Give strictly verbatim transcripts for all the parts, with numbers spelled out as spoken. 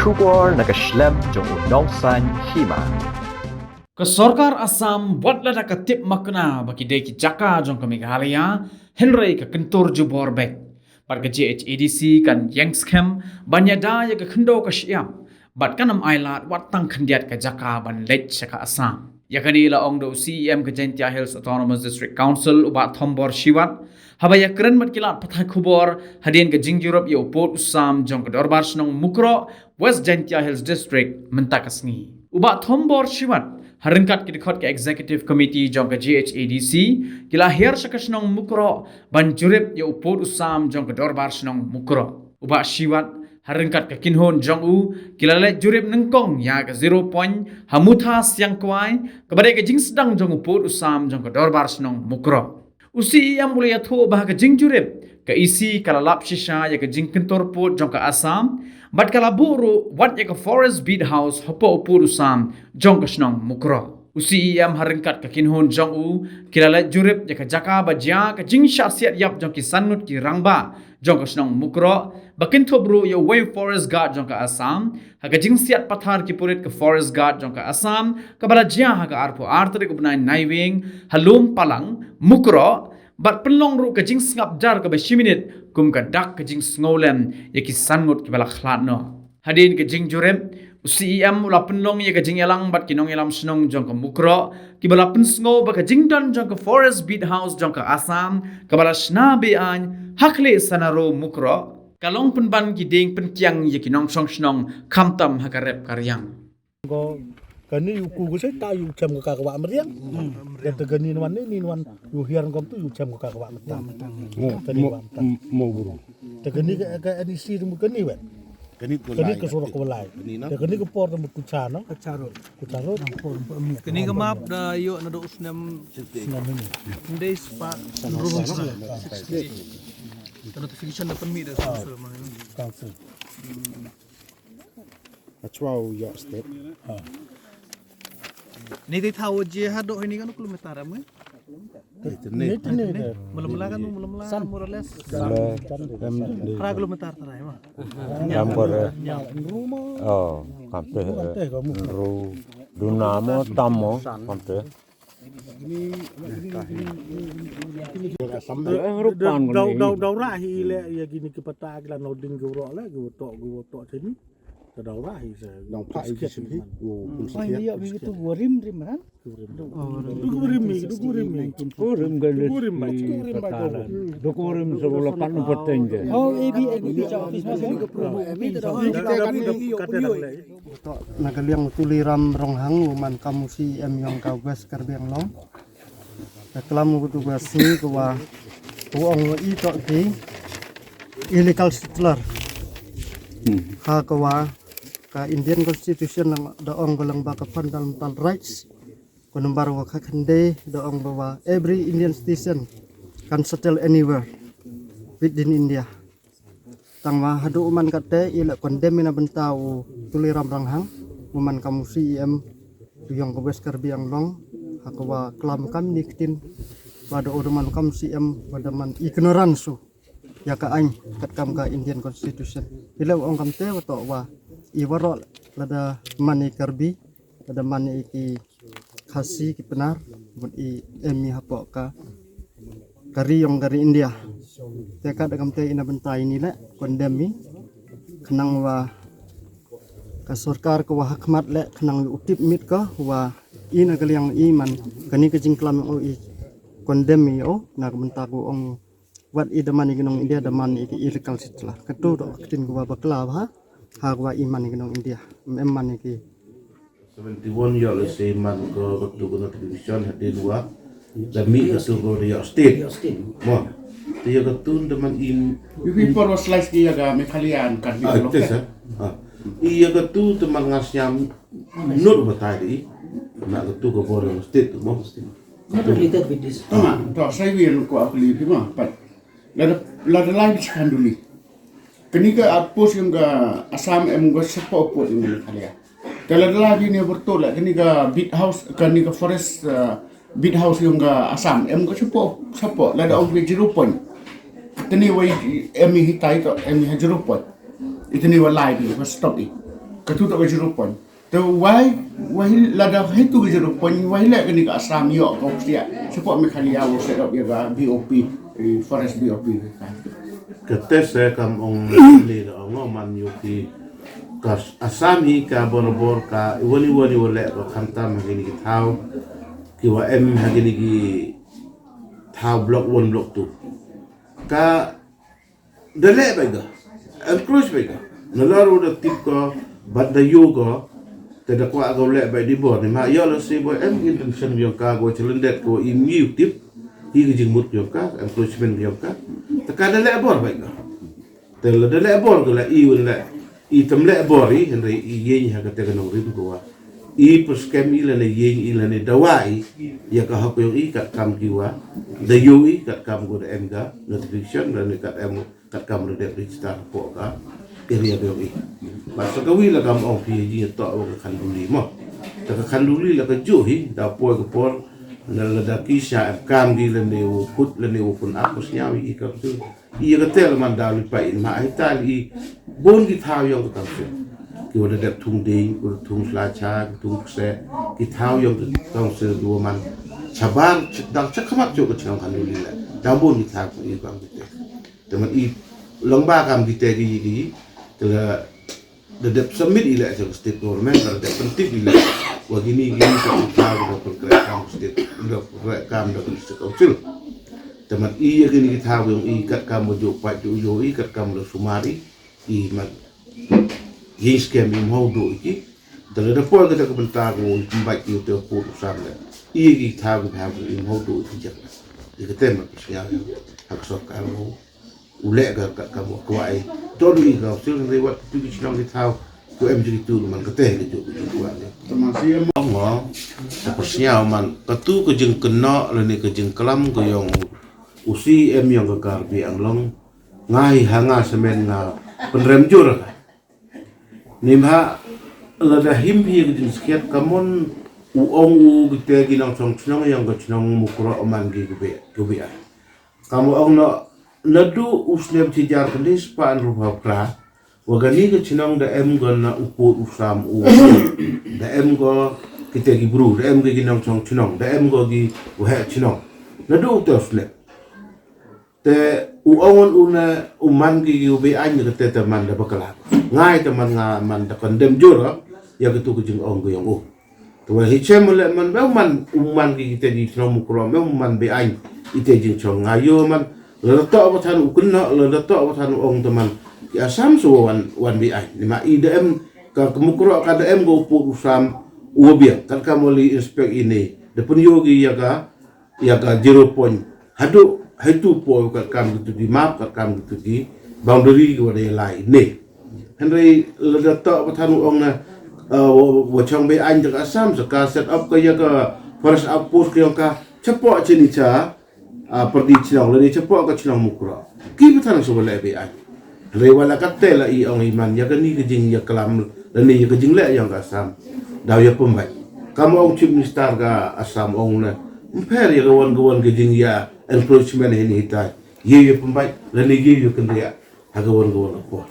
Khubor na ka shlem jong u Nongsaiñ Hima. Ka sorkar Assam wat lada ka tip makna ba ki dei ki jaka jong ka Meghalaya, hynrei ka kyntur jubor beit. Bad ka J H A D C kan ïeng skhem ban ïada ïa ka khyndew ka shyiap, bad kan ym ailad wat tang khyndiat ka jaka ban leit sha ka Assam. Ïa kane la ong da u C E M ka Jaintia Hills Autonomous District Council, u Bah Thombor Shiwat, haba ïakren bad ki lad pathai khubor hadien ka jingjurip ïa u pud u sam jong ka Dorbar Shnong Mukroh, West Jaintia Hills District, mynta ka sngi. U Bah Thombor Shiwat, ha ryngkat ki dkhot ka Executive Committee jong ka J H A D C, ki la hiar sha ka shnong Mukroh ban jurip ïa u pud u sam jong ka Dorbar Shnong Mukroh. U Bah Shiwat, ha ryngkat ka kynhun jong u, ki la leit jurip nyngkong ïa ka zero point ha Mutha Siangkwai, kaba dei ka jingsdang jong u pud u sam jong ka Dorbar Shnong Mukroh. U C E M u la ïathuh ba ha ka jingjurip, ka E C ka la lap shisha ïa ka jingkyntur pud jong ka Assam, bad ka la buh ruh wat ïa ka Forest Beat House hapoh u pud u sam jong ka shnong Mukroh. U C E M ha ryngkat ka kynhun jong u, ki la leit jurip ïa ka jaka ba jia ka jingshah siat ïap jong ki san ngut ki rangbah jong ka shnong Mukroh, ba kynthup ruh ïa uwei u Forest Guard jong ka Assam, ha ka jingsiat pathar ki pulit ka Forest Guard jong ka Assam, kaba la jia ha ka arphew ar tarik u bnai Naiwieng, ha Lum Palang, Mukroh, bad pynlong ruh ka jingsngap jar kaba shi minit, kum ka dak ka jingsngewlem ïa ki san ngut kiba la khlad noh. Hadien ka jingjurip, u C E M u la pynlong ïa ka jingïalang bad ki nongïalam shnong jong ka Mukroh, kiba la pynsngew ba ka jingdon jong ka Forest Beat House jong ka Assam, kaba la shna be-aiñ, ha khlieh Sanaro Mukroh, ka long pynban ki dieng pynkiang ïa ki nongshong shnong khamtam ha ka rep ka riang. Ko kani u ku ku sai ta u chem ka ka wa meriang. Kata kani wan ni ni wan u hiar ngom tu u chem ka ka wa metang. Mo, Kani mo, wa metang. Mo buru. Te kani ka ka ani si mu kani wen. Kani ko Kani lai. Ka surok ko lai. Kani na. Te kani ka por mu ku cha no. Ka charot. Ku charot. Kani ka map da ïoh naduh u snem. Snem ini. Ndei spah. Sixty. Ka notification da pynmih da council. Council. Achwa u ïoh state. Ni te thaw je ha doh ini kan kilometer am. Ni te ni. Mula mula kan mula mula more or less. Em, Pra kilometer tara ma. Em, bor. Oh, kamte. Ru, duna mo, tam mo, kamte. Dau dau rah hi le ïa kini ki pata ki la noding ki wrok le ki wrok ki wrok sini. Ka dau rah hi sa. Nong pa i ki sini. Pai ni ïa bi tu rim rim ran. Du rim mi du rim mi. Rim ga le. Du rim ba. Du rim ba. Du rim sa la pan pateng de. Oh, A B A B B cha office ma. Ka dang le. Tok na ka liang u Tuliram Ronghang u man kam u C E M yong ka West Karbi Anglong. Ka klam u tu ka sngi ka wa u ong wa i tok ki illegal settler. Ha ka wa ka Indian Constitution lang da ong ka lang ba ka fundamental rights. Ko number wa ka khande da ong ba wa every Indian citizen can settle anywhere within India. Tang wa haduh u man kate i la condemn ina bynta u Tuliram Ronghang, u man kam u C E M u yong ka West Karbi Anglong, ha ka wa klam kam ni ktin, wa da u da man kam C E M, wa da man ignorance u. Ïa ka aiñ, kat kam ka Indian Constitution. I la u ong kam te wa to wa, i warok la da man i Karbi, la da man i ki Khasi ki Pnar, bun i em i hapoh ka, ka ri yong ka ri India. Te ka da kam te ina bynta ini le, condemn i, khnang wa ka sorkar ka wa ha khmat le, khnang u tip mit ka, wa ina ka liang i man, kani ka jingklam o i, condemn i o, na ka bynta ko ong Wat i da man i ki nong India da man i ki illegal settler. Katu da ka tin ku ba bakla ba ha. Ha ku ba i man i ki nong India. Em man i ki. Seventy one ïoh lehse man ko katu ko notification hadien wa. Da mih katu ko da ïoh state. Mo. Te ïa katu da man i. Yu pi por wa slice ki ïa ka Meghalaya and Karbi Ah, Anglong. Tes, eh? Ah. Ïa katu da man nga sñiaw. Not batai di. Na katu ko bor ïoh state tu mo. Not related with this. Tama, to, sai wir ko aku li phi ma, pat. Lada, lada lai bit sekan duli. Kani ka, ah, post yong ka Assam em ko sepo post yong ka Meghalaya. Ka lada lai bit ni bertol lah, kani ka beat house, kani ka forest, ah, beat house yong ka Assam em ko sepo, sepo, lada ong ka zero point. Katani wai em i hitai to, em i ha zero point. Itani wa lai bit, wa stop i. Katu toh ka zero point. Te wai, wai lada haitu ka zero point, wai leh kane ka Assam ïoh ka psiah. Support Meghalaya u set up ïa ka B O P, eh, forest B O P ka. Kata sa kam ong ni da ong man ïoh ki ka Assam hi ka borabor ka iwani wani wa leh ka khamtam ha kini ki thaw. Ki wa em ha kini ki thaw block one, block two. Ka da leh bad ka, encourage bad ka. Nalor u da tip ka, bad da ïoh ka, te da kwah ka leh bad di bor, ni ma ïoh la si bor em intention yong ka, ko challendet ko im ïoh tip, hi ka jingmut yong ka, encouragement yong ka. Te ka da leh bor bad ka. Te la da leh bor ka la i wan la, i tam leh bor i, hynrei i ïeng ha ka te ka nongrim ko wa. I pyrskhem i lane ïeng i lane dawa i, ïa ka hok yong i kat kam ki wa, da ïoh i kat kam ko da em ka, notification lane kat em kat kam da dep register hapoh ka area ka yong i. Bad sa kawi la kam ong phi ha jingïatoh wa ka khanduli mo. Ta ka khanduli la ka juh hi, da poi ka por, na la da ki sha em kam ki lane u khut lane u pun ap ka sñiaw i ka tu. I ka tel man da li pa in ma ai ta li bun ki thaw yong ka council. Ki wa da dep thung ding, ki wa da thung sla cha, ki thung kse, ki thaw yong ka council ki wa man. Chabar, dang chak khamat chok ka chnong khanduli la. Da bun ki thaw ki i bang ki te. Te man i long ba kam ki te ki i ki i. Te la da dep submit i la cha ka state government, da dep pyntip i la. Wa kini kini ka ki thaw ki wa pynkreh kam state, da pynkreh kam da ka state council. Te man i ya kini ki thaw yong i kat kam wa jo pat jo jo i kat kam la sumar i, i man. Ïeng skhem im hau do i ki. Te la da poi ka ta ka bynta ko i pynbait i te put u sam le. I ki thaw ki thaw im hau do i ki jak. I ka te man pysñiaw ha ka sorkar mo. U leh ka, ka, ka, ka wai. To du i ka, sil kan wat tu ki chnong ki thaw. Ko em jing tu man ka te ka juk ka juk wai. Ong mo, ta pyrshah man ka tu ka jingkynnoh lane ka jingklam ka yong u C M yong ka Karbi Anglong. Ngai ha nga semen nga pynrem jur ka. Nim ha lada him hi ka jingskhiat ka mon u ong u kite ki nongchong chnong yong ka chnong Mukroh man ki kube, kube ai. Kam ong na, nadu u snem chijar kandis pa an rupa pra. Wa kani ka chnong da em go na u put u sam u. Da em go kite ki bru, da em go ki nongchong chnong, da em go ki u heh chnong. Nadu u te u snem. Te u ong u na u man ki ki u be aiñ ka te te man da bakla. Ngai te man nga man da kondem jur ya ka tu ka jingong ka yong u. Te wa hi chem le man ba man u man ki ki te ji chnong Mukroh ba man be aiñ i te jingchong nga yo man. La da to ba than u kynnoh, la da to ba than u ong te man ki Assam so wan, wan be aiñ. Ni ma i da em ka, ka Mukroh ka da em go put u sam u biang. Kan ka mo li inspect ini. Da pun yo ki ya ka ya ka zero point. Hadu, haitu po kat kam gitu ki map, kat kam gitu ki boundary ki wa da lai ne. Hynrei la da to ba than u ong na, uh, wa, wa chong be aiñ ka Assam, sa ka set up ka ya ka forest outpost ka yong ka, chapoh chini cha, uh, pyrdi chnong, lane chapoh ka chnong Mukroh. Ki ba than sa wa le be aiñ. Hynrei wa la ka te la i ong i man, ya kani ka jing ya klam, lane ya ka jing le yong ka Assam. Daw ya pynbait. Kam ong Chief Minister ka Assam ong na. Mpher ya ka wan ka wan ka jing ya encroachment hini hitai. Ye ya pynbait, lane ye ya kynriah. Ha ka wan ka wan ka por.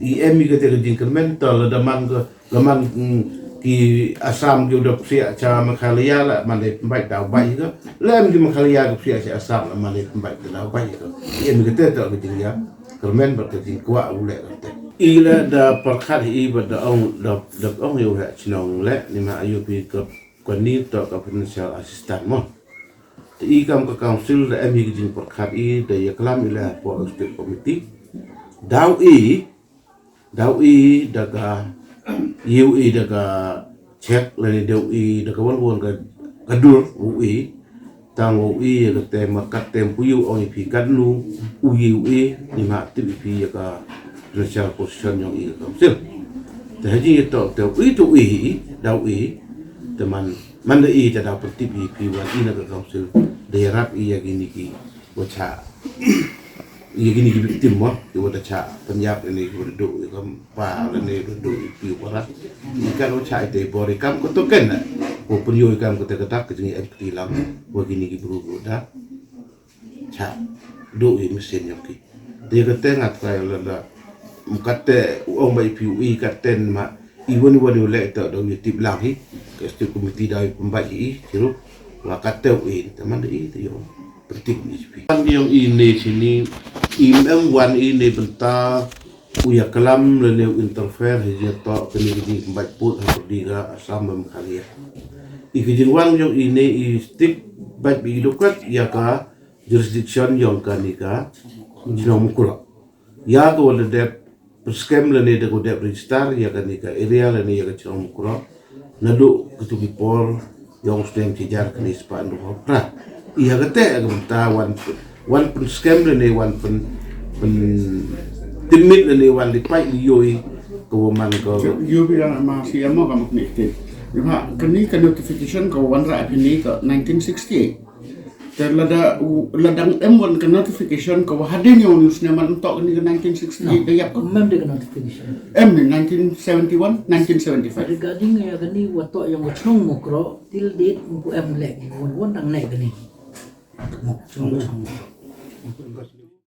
I em i ka te ka jing kyrmen, to la da man ka, la man, mm, ki Assam ki u da psiah cha Meghalaya la, man da pynbait daw bait ka. La em ki Meghalaya ka psiah cha Assam la, man da pynbait daw bait ka. I em i ka te to ka jing ya. Kyrmen bad ka jingkwah u leh kata. I la da pyrkhat i bad da ong, da, da ong ïa u heh chnong leh, ni ma ïa phi ka, kani to ka financial assistance mo. Te i kam ka council da em hi ka jingpyrkhat i da ïa klam i leh hapoh state committee. Daw i, daw i da ka, ïa u i da ka check lane daw i da ka wan wan ka, ka dur u i. Tang u i ya ka te ma kat te pu yu ong i phi kat nu u i u i ni ma tip i phi ya ka financial position yong i ka council. Te ha ji ya to te u i to u i i da u i te man man da i te da pyrtip i phi wan i na ka council da ya rap i ya kini ki wa cha ya kini ki victim wa ki wa da cha pynjap ini ki wa da du i kam pa lane du du i pi para. I kan u chai te bor i kam ko to ken na. Ko pun yo i kam ko te ka tak ka jing em kti lang. Wa kini ki bru ko da. Cha. Du i mesin yong ki. Te ka te ngat ka la da. Mkat te u ong ba i pi u i kat te ma. Iwan iwan u leh ta dong ïa tip lang hi. Ka state committee da i pembaj i kirup. Wa ka teu i taman da i te yong. Penting ni sepi. Pan yong i ne sini i em wan i ne benta u ïa kalam lane u interfere hi ïa to kini kini pembaj put ha perdi ga Assam bem khalia. I ki jingwan yong i ne i state baj bi i dukat ïa ka jurisdiction yong kani ka Chnong Mukroh. Ïa ka wala dep preskem lane da ko dep register ïa kani ka area lane ïa ka Chnong Mukroh. Naduh katu ki por yong snem ki jar kani sepa ndu hok ra. Ïa kate ka benta wan wan preskem lane wan pen pen timit lane wan lipai lioi ka wa man ka. Yu bi dang ma si amo ka mak ni kit. Yu ha kani ka notification ka wan ra pini ka nineteen sixty-eight. Te lada u- lada em wan ka notification ka wa hadin yong news ne man tok ni ka nineteen sixty-eight da yap ka. Mem de ka notification. Em ni nineteen seventy-one, nineteen seventy-five. Regarding ya kani wa tok yong ka Chnong Mukroh, till date mpu em lek wan wan dang nek kani. Muk Chnong Mukroh.